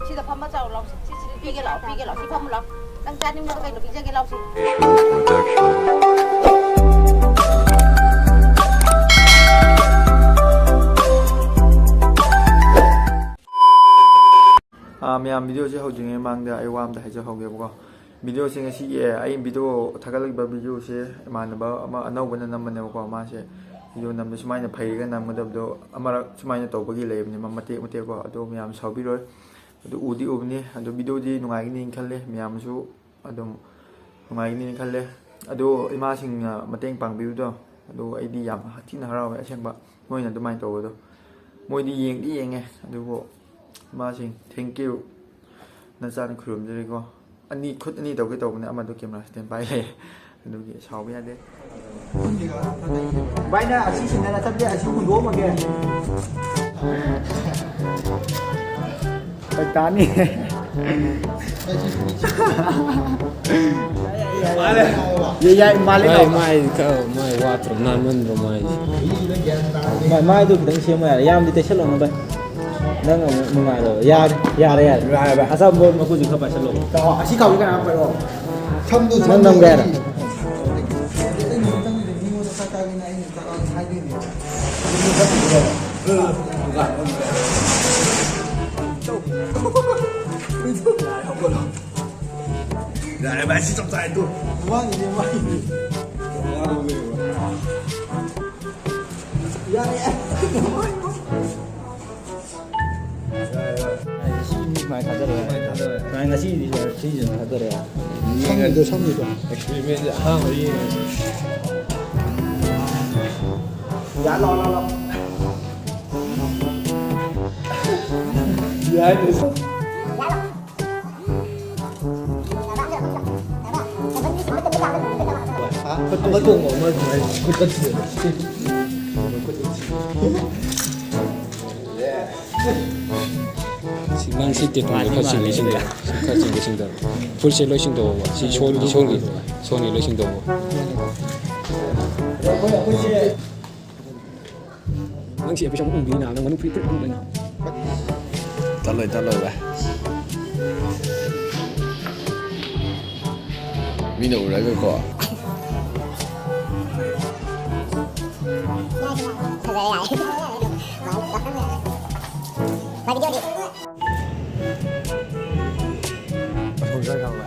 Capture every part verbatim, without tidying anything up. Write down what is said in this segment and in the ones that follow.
ꯁꯤꯗ ꯐꯝꯃ ꯆꯥꯎ ꯂꯥꯎꯁꯦ꯫ ꯁꯤ, ꯁꯤꯗ ꯄꯤꯒꯦ ꯂꯥꯎ, ꯄꯤꯒꯦ ꯂꯥꯎ꯫ ꯁꯤ ꯐꯝꯃꯨ ꯂꯥꯎ꯫ ꯅꯪ ꯆꯥꯅꯤꯡꯕꯗꯣ ꯀꯩꯅꯣ ꯄꯤꯖꯒꯦ ꯂꯥꯎꯁꯦ꯫ ꯑꯥ, ꯃꯌꯥꯝ, ꯚꯤꯗꯤꯑꯣꯁꯦ ꯍꯧꯗ꯭ꯔꯤꯉꯩ ꯃꯃꯥꯡꯗ ꯑꯩ ꯋꯥ ꯑꯝꯇ ꯍꯥꯏꯖꯍꯧꯒꯦꯕꯀꯣ꯫ ꯚꯤꯗꯤꯑꯣꯁꯦ ꯉꯁꯤꯒꯤ ꯑꯩ ꯚꯤꯗꯤꯑꯣ ꯊꯥꯒꯠꯂꯛꯏꯕ ꯚꯤꯗꯤꯑꯣꯁꯦ ꯏꯃꯥꯟꯅꯕ ꯑꯃ ꯑꯅꯧꯕꯅ ꯅꯝꯕꯅꯦꯕꯀꯣ꯫ ꯃꯥꯁꯦ ꯚꯤꯗꯤꯑꯣ ꯅꯝꯕꯗ ꯁꯨꯃꯥꯏꯅ ꯐꯩꯔꯒ ꯅꯝꯒꯗꯕꯗꯣ ꯑꯃꯔꯛ ꯁꯨꯃꯥꯏꯅ ꯇꯧꯕꯒꯤ ꯂꯩꯕꯅꯦ, ꯃ-, ꯃꯇꯦꯛ ꯃꯇꯦꯛꯀꯣ꯫ ꯑꯗꯣ ꯃꯌꯥꯝ ꯁꯥꯎꯕꯤꯔꯣꯏ꯫ ꯑꯗꯨ ꯎꯗꯤ ꯎꯕꯅꯤ꯫ ꯑꯗꯣ ꯚꯤꯗꯤꯑꯣꯗꯤ ꯅꯨꯡꯉꯥꯏꯒꯅꯤꯅ ꯈꯜꯂꯦ, ꯃꯌꯥꯝꯁꯨ ꯑꯗꯨꯝ ꯅꯨꯡꯉꯥꯏꯒꯅꯤꯅ ꯈꯜꯂꯦ꯫ ꯑꯗꯣ ꯏꯃꯥꯁꯤꯡꯅ ꯃꯇꯦꯡ ꯄꯥꯡꯕꯤꯕꯗꯣ, ꯑꯗꯣ ꯑꯩꯗꯤ ꯌꯥꯝ ꯊꯤꯅ ꯍꯔꯥꯎꯋꯦ ꯑꯁꯦꯡꯕ, ꯃꯣꯏꯅ ꯑꯗꯨꯃꯥꯏꯅ ꯇꯧꯕꯗꯣ꯫ ꯃꯣꯏꯗꯤ ꯌꯦꯡꯗꯤ ꯌꯦꯡꯉꯦ, ꯑꯗꯨꯕꯨ ꯏꯃꯥꯁꯤꯡ, thank you꯫ ꯅꯆꯥꯅ ꯈꯨꯔꯨꯝꯖꯔꯤꯀꯣ꯫ ꯑꯅꯤ, ꯈꯨꯠ ꯑꯅꯤ ꯇꯧꯒꯦ ꯇꯧꯕꯅꯦ, ꯑꯃꯗꯣ camera stand by ꯂꯩ꯫ ꯑꯗꯨꯒꯤ ꯁꯥꯎꯕ ꯌꯥꯗꯦ꯫ ꯚꯥꯏ, ꯅꯪ ꯑꯁꯤ ꯁꯤꯟꯅ ꯅꯊꯝꯗꯦ, ꯑꯁꯤ ꯍꯨꯟꯗꯣꯛꯑꯝꯃꯒꯦ꯫ ꯍꯣꯏ, ꯇꯥꯅꯤ꯫ ꯌꯥꯏ, ꯌꯥꯏ, ꯃꯥꯜꯂꯦ꯫ ꯃꯥꯏ, ꯃꯥꯏ ꯈꯔ, ꯃꯥꯏ ꯋꯥꯠꯇ꯭ꯔꯣ? ꯅꯥꯟꯃꯟꯗ꯭ꯔꯣ ꯃꯥꯏꯁꯦ? ꯃꯥꯏ, ꯃꯥꯏꯗꯣ ꯈꯤꯇꯪ ꯁꯦꯝꯃꯣ ꯌꯥꯔꯦ꯫ ꯌꯥꯝꯗꯤ ꯇꯩꯁꯜꯂꯣꯅꯨ ꯚꯥꯏ꯫ ꯅꯪ ꯑꯃꯨꯛ ꯅꯨꯡꯉꯥꯏꯔꯣꯏ꯫ ꯌꯥꯔꯦ, ꯌꯥꯔꯦ, ꯌꯥꯔꯦ꯫ ꯌꯥꯔꯦ ꯚꯥꯏ꯫ ꯑꯆꯥꯄꯣꯠ ꯃꯀꯨꯁꯨ ꯈꯔ ꯄꯥꯏꯁꯜꯂꯣ꯫ ꯇꯥꯃꯣ, ꯑꯁꯤ ꯀꯥꯎꯏ ꯀꯅꯥ ꯄꯥꯏꯔꯛꯑꯣ? ꯁꯝꯗꯨ ꯅꯪ ꯁꯝꯗꯨ ꯅꯝꯒꯦ ꯍꯥꯏꯔꯣ? ꯑꯩ ꯅꯨꯃꯤꯠꯇꯪꯗꯨꯗꯤ ꯃꯤꯉꯣꯟꯗ ꯆꯥꯛ ꯆꯥꯒꯦꯅ ꯑꯩꯅ ꯆꯥꯛ ꯂꯥꯝꯃꯦ ꯍꯥꯏꯗꯣꯏꯅꯦ꯫ ꯌꯥꯔꯦ ꯚꯥꯏ, ꯁꯤ ꯆꯞ ꯆꯥꯔꯦ ꯇꯨ꯫ ꯃꯃꯥꯡꯒꯤꯗꯤ ꯃꯃꯥꯡꯒꯤꯗꯤ꯫ ꯌꯥꯔꯦ, ꯌꯥꯔꯦ꯫ ꯁꯤ ꯁꯨꯃꯥꯏꯅ ꯊꯥꯗꯔꯛꯑꯦ꯫ ꯁꯨꯃꯥꯏꯅ ꯊꯥꯗꯔꯛꯑꯦ꯫ ꯁꯨꯃꯥꯏꯅ ꯉꯁꯤꯗꯤ ꯁꯨꯃꯥꯏꯅ ꯁꯤꯁꯦ ꯁꯨꯃꯥꯏꯅ ꯊꯥꯗꯔꯛꯑꯦ꯫ ꯁꯝꯒꯤꯗꯣ, ꯁꯝꯒꯤꯗꯣ꯫ Experiment ꯑꯍꯥꯟꯕ ꯌꯦꯡꯉꯁꯤ꯫ ꯌꯥ, ꯂꯥꯎ, ꯂꯥꯎ, ꯂꯥꯎ꯫ ꯌꯥꯏ, ꯌꯥꯏ꯫ ꯑꯃ ꯇꯣꯡꯉꯣ, ꯑꯃ ꯁꯨꯃꯥꯏꯅ ꯈꯨꯠꯇ ꯊꯤꯜꯂꯣ꯫ ꯁꯤ ꯅꯪ ꯁꯤ ꯇꯦꯇꯨꯗꯣ ꯈꯔ ꯆꯤꯡꯒꯦ ꯆꯤꯡꯗ, ꯁꯤ ꯈꯔ ꯆꯤꯡꯒꯦ ꯆꯤꯡꯗ꯫ ꯐꯨꯔꯤꯠꯁꯦ ꯂꯣꯏ ꯆꯤꯡꯗꯣꯛꯑꯣꯕ꯫ ꯁꯤ ꯁꯣꯟꯒꯤ, ꯁꯣꯟꯒꯤ, ꯁꯣꯟꯒꯤ ꯂꯣꯏ ꯆꯤꯡꯗꯣꯛꯑꯣꯕ꯫ ꯁꯤ episode ꯑꯃꯨꯛ ꯎꯗꯣꯏꯅ ꯅꯪ ꯃꯅꯤꯄꯨꯔꯤ ꯐꯨꯔꯤꯠ ꯑꯃꯨꯛ ꯂꯩꯅ꯫ ꯇꯠꯂꯣꯏ, ꯇꯠꯂꯣꯏ, ꯚꯥꯏ꯫ ꯃꯤꯅ ꯎꯔꯒꯀꯣ꯫ ꯐꯖꯔꯦ, ꯌꯥꯔꯦ꯫ ꯃꯥꯏ ꯚꯤꯗꯤꯑꯣꯗꯤ꯫ ꯑꯁꯣꯝ ꯆꯠꯈ꯭ꯔꯕ?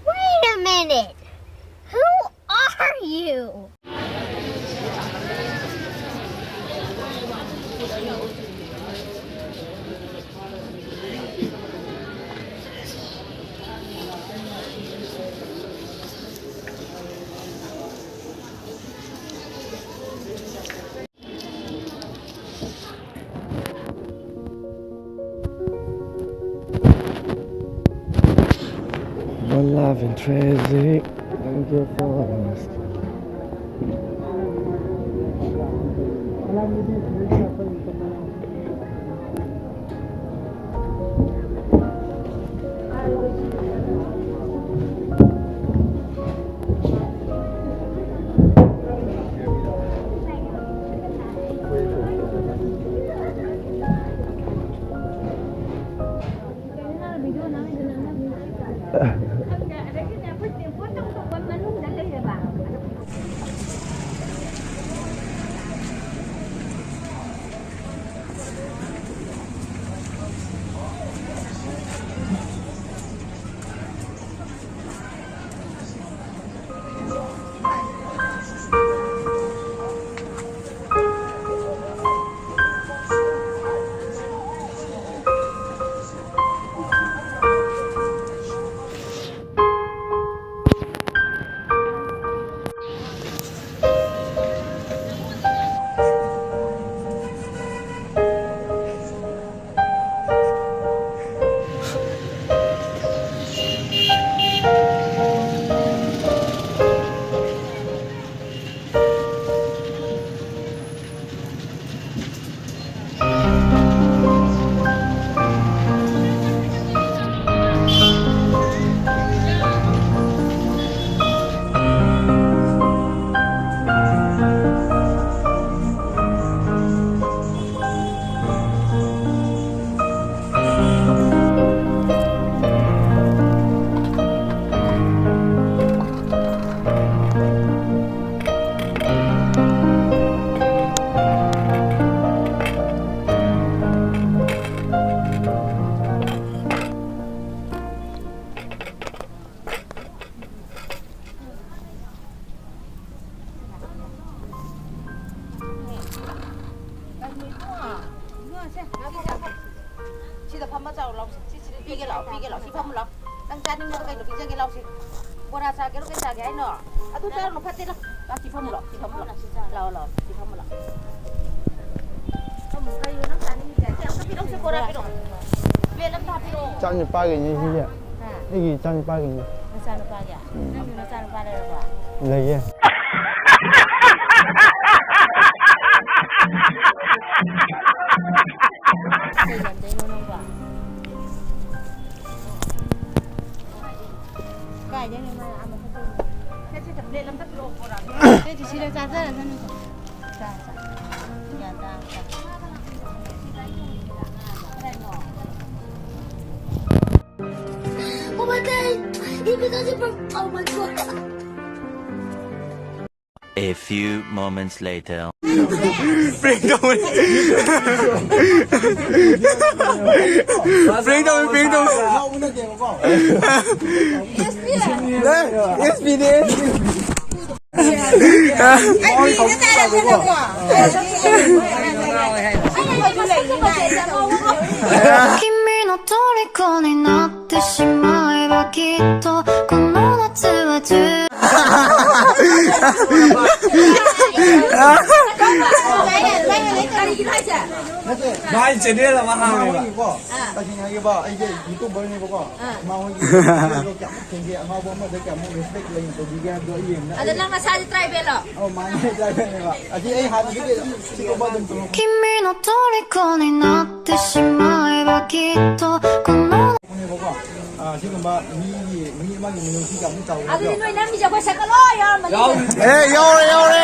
Wait a minute! Who are you? One love and Tracy. Thank you for us. ꯄꯤꯒꯦ ꯂꯥꯛꯑꯣ, ꯄꯤꯒꯦ ꯂꯥꯛꯑꯣ꯫ ꯁꯤ ꯐꯝꯃꯨ ꯂꯥꯛꯑꯣ꯫ ꯅꯪ ꯆꯥꯅꯤꯡꯕꯗꯣ ꯀꯩꯅꯣ ꯄꯤꯖꯒꯦ ꯂꯥꯛꯑꯣ ꯁꯤ꯫ ꯕꯣꯔꯥ ꯆꯥꯒꯦꯔꯣ ꯀꯩ ꯆꯥꯒꯦ ꯍꯥꯏꯅꯣ? ꯑꯗꯨ ꯆꯥꯔꯨꯅꯨ, ꯐꯠꯇꯦ ꯂꯥꯛꯑꯣ꯫ ꯂꯥꯛꯑꯣ, ꯁꯤ ꯐꯝꯃꯨ ꯂꯥꯛꯑꯣ꯫ ꯂꯥꯛꯑꯣ, ꯂꯥꯛꯑꯣ, ꯁꯤ ꯐꯝꯃꯨ ꯂꯥꯛꯑꯣ꯫ ꯐꯝꯃꯨ, ꯀꯩꯅꯣ ꯅꯪ ꯆꯥꯅꯤꯡꯉꯤꯁꯦ? ꯁꯤ ꯑꯝꯇ ꯄꯤꯔꯛꯎꯁꯦ, ꯕꯣꯔꯥ ꯄꯤꯔꯛꯑꯣ꯫ ꯄ꯭ꯂꯦꯠ ꯑꯝꯇ ꯍꯥꯞꯄꯤꯔꯛꯑꯣ꯫ ꯏꯆꯥꯅꯨꯄꯥꯒꯤ ꯁꯤꯁꯦ꯫ ꯍꯥ? ꯑꯩꯒꯤ ꯏꯆꯥꯅꯨꯄꯥꯒꯤꯅꯤ꯫ ꯅꯆꯥꯅꯨꯄꯥꯒꯤ? ꯎꯝ꯫ ꯅꯪꯒꯤ ꯅꯆꯥꯅꯨꯄꯥ ꯂꯩꯔꯕꯣ? ꯂꯩꯌꯦ꯫ ꯀꯩ ꯂꯝꯗꯩꯅꯣ ꯅꯪꯕꯣ? ꯀꯥꯏꯗꯩꯅꯣ ꯃꯥ ꯑꯥ ꯃꯊꯛꯇꯩꯅꯣ? ꯁꯦ, ꯁꯦ, ꯁꯦ, ꯄ꯭ꯂꯦꯠ ꯑꯝꯇ ꯄꯤꯔꯛꯑꯣ, ꯕꯣꯔꯥꯗꯣ꯫ ꯁꯦ, ꯁꯦ, ꯁꯤꯗ ꯆꯥꯖꯔꯁꯅꯨ꯫ ꯆꯥ, ꯆꯥ꯫ ꯒ꯭ꯌꯥꯟ ꯇꯥꯅ ꯆꯥ꯫ Oh my God! He because he broke. Oh my God! A few moments later. Prank ꯇꯧꯕꯅꯤ꯫ Prank ꯇꯧꯕꯅꯤ, prank ꯇꯧꯕꯅꯤ꯫ ꯌꯥꯎꯕ ꯅꯠꯇꯦꯕꯀꯣ꯫ ꯑꯦꯁ ꯄꯤꯅꯦ, ꯑꯦꯁ ꯄꯤꯅꯦ꯫ ꯅꯠꯇꯦ꯫ ꯃꯥꯏ channel ꯑꯃ ꯍꯥꯡꯉꯦꯕ꯫ ꯏꯃꯥ ꯍꯣꯏꯒꯤꯀꯣ, ꯇꯁꯦꯡꯅ ꯍꯥꯏꯒꯦꯕ, ꯑꯩꯁꯦ YouTuberꯅꯦꯕꯀꯣ꯫ ꯏꯃꯥ ꯍꯣꯏꯒꯤ channelꯗꯣ ꯀꯌꯥꯃꯨꯛ ꯊꯦꯡꯒꯦ, ꯑꯉꯥꯎꯕ ꯑꯃꯗ ꯀꯌꯥꯃꯨꯛ respect ꯂꯩꯅ ꯇꯧꯕꯤꯒꯦ ꯍꯥꯏꯕꯗꯣ ꯑꯩ ꯌꯦꯡꯕꯗ ꯑꯗꯣ ꯅꯪ ꯅꯁꯥꯁꯦ tribalꯂꯣ? ꯑꯧ, ꯃꯥꯅꯦ, tribalꯅꯦꯕ꯫ ꯑꯁꯤ ꯑꯩ ꯍꯥꯟꯅꯗꯒꯤ ꯁꯤꯒꯨꯝꯕ ꯑꯗꯨꯝ ꯇꯧ- ꯅꯦꯕꯀꯣ꯫ ꯑ, ꯁꯤꯒꯨꯝꯕ ꯃꯤꯒꯤ, ꯃꯤ ꯑꯃꯒꯤ ꯃꯤꯅꯨꯡꯁꯤ ꯀꯌꯥꯃꯨꯛ ꯆꯥꯎꯒꯦ ꯑꯗꯨꯗꯤ ꯍꯥꯏꯕꯗꯣ꯫ ꯅꯣꯏ ꯅꯝꯃꯤꯁꯦ ꯑꯩꯈꯣꯏ ꯁꯛꯀ ꯂꯣꯏ ꯌꯥꯎꯔꯝꯃꯅꯤ꯫ ꯑꯦ, ꯌꯥꯎꯔꯦ, ꯌꯥꯎꯔꯦ꯫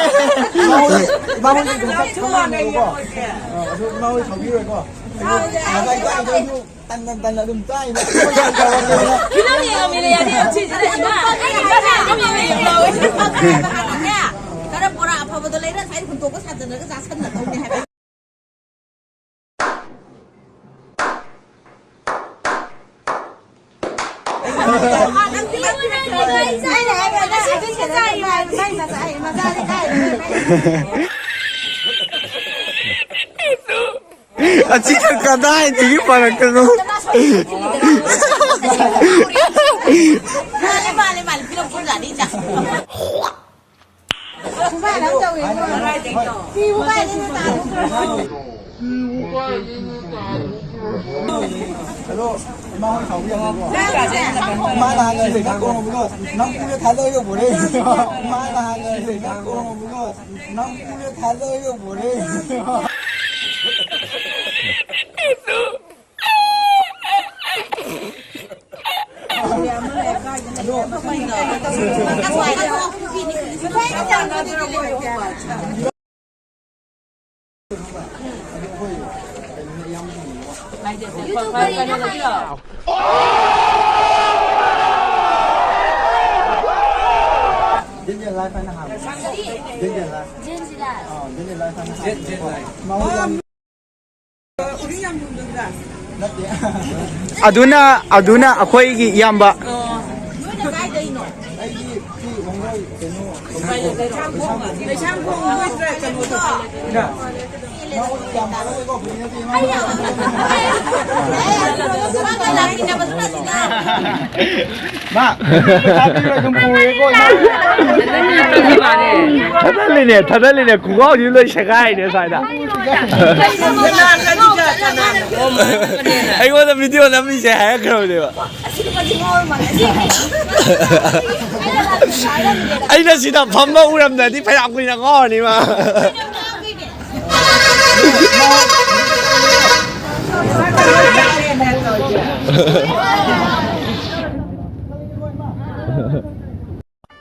ꯏꯃꯥ ꯍꯣꯏ, ꯏꯃꯥ ꯍꯣꯏ ꯑꯗꯨꯝ ꯈꯪꯉꯝꯃꯦꯕꯀꯣ꯫ ꯑ, ꯑꯗꯨ ꯏꯃꯥ ꯍꯣꯏ ꯁꯥꯎꯕꯤꯔꯣꯏꯀꯣ꯫ ꯉꯁꯥꯏ ꯆꯥꯛ ꯏꯟꯖꯥꯡꯁꯨ ꯇꯟꯅ ꯇꯟꯅ ꯑꯗꯨꯝ ꯆꯥꯏꯅꯦ꯫ ꯐꯤꯂꯝ ꯌꯦꯡꯉꯝꯃꯤꯅꯦ, ꯌꯥꯅꯤ, ꯌꯥꯝ ꯊꯤꯖꯤꯜꯂꯛꯏꯅ꯫ ꯑꯩ ꯐꯤꯂꯝ ꯌꯦꯡꯉꯝꯃꯤꯅꯦ꯫ ꯈꯔ ꯕꯣꯔꯥ ꯑꯐꯕꯗꯣ ꯂꯩꯔ ꯉꯁꯥꯏ ꯍꯨꯟꯇꯣꯛꯄ ꯁꯥꯖꯜꯂꯒ ꯆꯥꯁꯟꯅꯗꯧꯅꯦ ꯍꯥꯏꯕ꯫ ꯑꯁꯤꯅ ꯀꯗꯥꯏꯗꯒꯤ ꯄꯥꯔꯛꯇꯅꯣ? ꯃꯥꯜꯂꯦ, ꯃꯥꯜꯂꯦ, ꯃꯥꯜꯂꯦ꯫ ꯐꯤꯂꯝ ꯀꯨꯝꯖꯥꯠꯅꯤ, ꯏꯆꯥ꯫ ꯈꯨꯕꯥꯛ ꯑꯃ ꯇꯧꯋꯦ, ꯏꯕꯨꯡꯉꯣ꯫ ꯁꯤ ꯈꯨꯕꯥꯛꯁꯤꯅ ꯇꯥꯔꯛꯇ꯭ꯔꯣ? ꯑꯗꯣ ꯏꯃꯥ ꯍꯣꯏ ꯁꯥꯎꯕ ꯌꯥꯗꯦꯀꯣ꯫ ꯏꯃꯥꯅ ꯍꯥꯟꯅ ꯂꯩꯕꯥꯛ ꯀꯣꯡꯉꯕꯗꯣ ꯅꯝꯐꯨꯗ ꯊꯥꯗꯔꯒ ꯄꯨꯔꯛꯏꯅꯦꯕ꯫ ꯏꯃꯥꯅ ꯍꯥꯟꯅ ꯂꯩꯕꯥꯛ ꯀꯣꯡꯉꯕꯗꯣ ꯅꯝꯐꯨꯗ ꯊꯥꯗꯔꯒ ꯄꯨꯔꯛꯏꯅꯦꯕ꯫ ꯖꯦꯟ ꯖꯦꯟ ꯂꯥꯏꯐ ꯍꯥꯏꯅ ꯍꯥꯡꯕꯅꯦꯀꯣ꯫ ꯖꯦꯟ ꯖꯦꯟ ꯂꯥꯏꯐ꯫ ꯑꯥ, ꯖꯦꯟ ꯖꯦꯟ ꯂꯥꯏꯐ ꯍꯥꯏꯅ ꯍꯥꯡꯕꯅꯦꯀꯣ꯫ ꯃꯥ ꯍꯧꯖꯤꯛ ꯌꯥꯝ ꯅꯠꯇꯦ꯫ ꯑꯗꯨꯅ, ꯑꯗꯨꯅ ꯑꯩꯈꯣꯏꯒꯤ ꯏꯌꯥꯝꯕ꯫ ꯑꯣ꯫ ꯅꯣꯏꯅ ꯀꯥꯏꯗꯩꯅꯣ? ꯑꯩꯒꯤ ꯁꯤ ꯋꯥꯡꯒꯣꯏ ꯀꯩꯅꯣ, ꯂꯩꯁꯥꯡꯈꯣꯡ ꯃꯣꯏ ꯀꯩꯅꯣꯗꯣ꯫ ꯃꯥ ꯄꯩꯁꯥ ꯄꯤꯔꯣꯏ ꯑꯗꯨꯝ ꯄꯨꯔꯦꯀꯣ, ꯏꯃꯥ꯫ ꯊꯠꯍꯜꯂꯤꯅꯦ, ꯊꯠꯍꯜꯂꯤꯅꯦ, ꯈꯣꯡꯒ꯭ꯔꯥꯎꯁꯤ ꯂꯣꯏ ꯁꯦꯒꯥꯏꯅꯦ ꯁ꯭ꯋꯥꯏꯗ꯫ ꯑꯩꯉꯣꯟꯗ ꯚꯤꯗꯤꯑꯣ ꯅꯝꯃꯤꯁꯦ ꯍꯥꯏꯔꯛꯈ꯭ꯔꯕꯅꯦꯕ꯫ ꯑꯩꯅ ꯁꯤꯗ ꯐꯝꯕ ꯎꯔꯝꯗ꯭ꯔꯗꯤ ꯐꯩꯅꯥꯝ ꯀꯨꯏꯅ ꯉꯥꯎꯔꯅꯤ ꯃꯥ꯫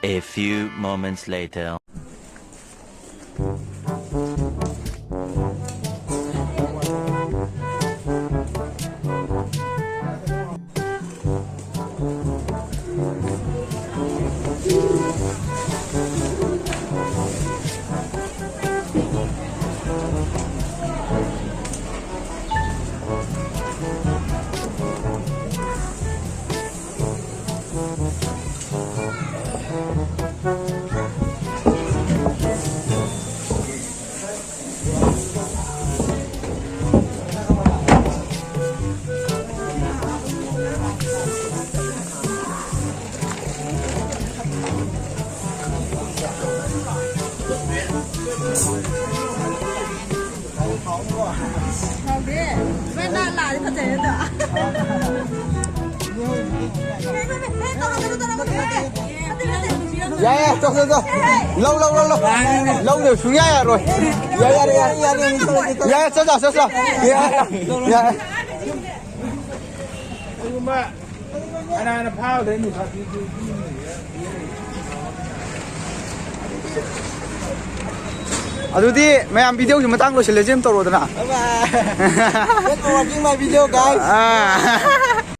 A few moments later. ꯌꯥꯏ, ꯌꯥꯏ, ꯆꯣ, ꯆꯣ, ꯆꯣ꯫ ꯂꯧ, ꯂꯧ, ꯂꯧ, ꯂꯧ꯫ ꯂꯧꯗꯕ ꯁꯨꯡꯌꯥ ꯌꯥꯔꯣꯏ꯫ ꯌꯥꯏ, ꯌꯥꯔꯦ, ꯌꯥꯔꯦ, ꯌꯥꯔꯦ꯫ ꯌꯥꯏ, ꯆꯠ, ꯆꯠ, ꯆꯠ, ꯆꯠ꯫ ꯌꯥꯏ, ꯌꯥꯏ꯫ ꯀꯩꯒꯨꯝꯕ ꯀꯅꯥꯅ ꯐꯥꯕꯗ ꯑꯩꯅ ꯁꯥꯊꯤ ꯑꯗꯨꯗꯤ ꯃꯌꯥꯝ ꯚꯤꯗꯤꯑꯣꯒꯤ ꯃꯇꯥꯡ ꯂꯣꯏꯁꯤꯜꯂꯁꯤ ꯑꯃ ꯇꯧꯔꯣꯗꯅ꯫ Bye bye. Thanks for watching my video, guys. Ah.